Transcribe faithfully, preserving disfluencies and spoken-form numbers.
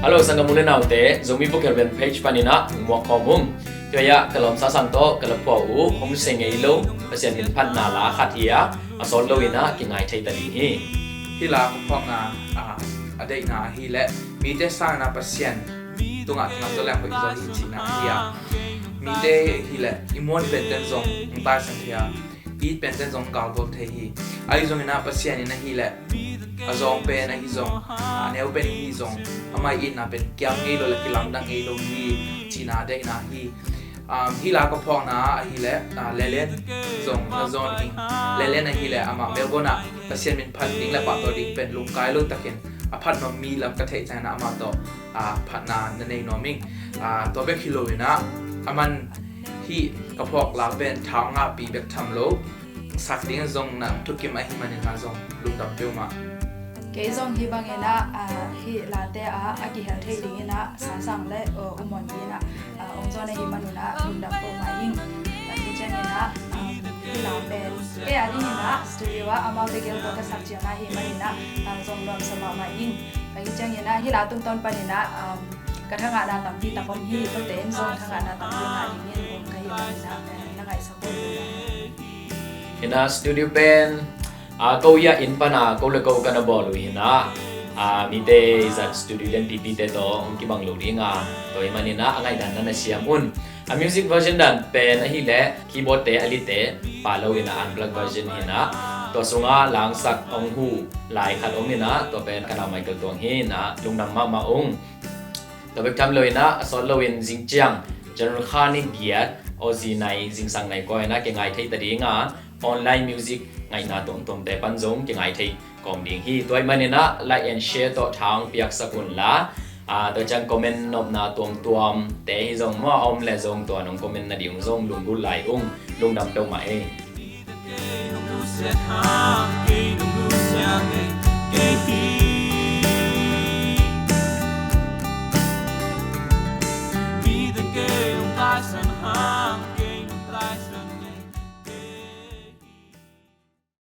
Hello, sanggam u le naute, Zomi Vocal Band page panin ah muak khawm ung. Tua ah ka lawm Sang Sang tawh ka laphua uh hong se ngei lo Pasian min phatna la khat hi a, a sawt loin ah kingai thei ta ding hi. Hih la ka phuakna, ah, a deihna ahih leh mite sangin ah Pasian tungah kingamzaw leng hoih zaw hi cihna hi a, mite hi leh i muan penten zong hong taisan thei a, i it penten zong galbawl thei hi. Ahi zongin ah Pasian in ahih leh a zawng pen ahi zong, a neu pen ahi zong, amah itna pen kiam ngei lo le kilamdang ngei lo hi cihna a deihna hi. Um, hih la ka phuakna ahih leh, ah, Lelen zong na zawn ing. Lelen ahih leh amah Melbourne ah Pasian min phat ding le pahtawi ding pen lungkai lo takin a phat nuam mi lam ka theih ciangin ah amah tawh, ah, phatna na nei nuam ing. Ah, tua bek hi loin ah aman hih ka phuak la pen tha ngahpi bek tham lo, sak ding zong na thukim ahih manin ah zong lungdam peuhmah. Kei zong hih bangin ah, ah, hih late ah a kihel thei dingin ah Sang Sang le, uh, U Muan in ah, ah, hong zawn ahih manun ah lungdam peuhmah ing. Tua hi ciangin ah, um, hih la pen kei a dingin ah studio ah amaute gel tawh ka sak ciang ahih manin ah, ah, zong nuamsa mahmah ing. Tua hi ciangin ah hih la tungtawn panin ah, um, ka thangahna tampi tak om hi, tuate in zong thangahna tampi ngah dingin um ka hih manin ah, eh, na ngaihsak un. Hi in ah studio pen, ah, ko inn pana ko le ko ka na bawl uh hi in ah, ah, mite i zat studio lianpipite tawh hong kibang lo ding a, tua ahih manin ah a ngaihdan na na siam un. A music version dan pen ahih leh keyboard te a lite pha loin ah unplugged version hi in ah, tua sungah langsak hong huh lai khat om in ah, tua pen ka nau Michael Tuang hi in ah, lungdam mahmah ung. Tua bek tham loin ah, a sawt loin zing ciang January kha ni giat, Aussie nai, zingsang nai kua in ah kingai thei ta ding a, online music ngaihna tuamtuamte pan zong kingai thei kawm ding hi. Tua ahih manin ah like and share tawh tha hong piaksak un la, ah, tua ciang comment nopna tuamtuamte hi zong maw, a om leh zong tua nong comment nading zong lunggulh lai ung. Lungdam peuhmah ei.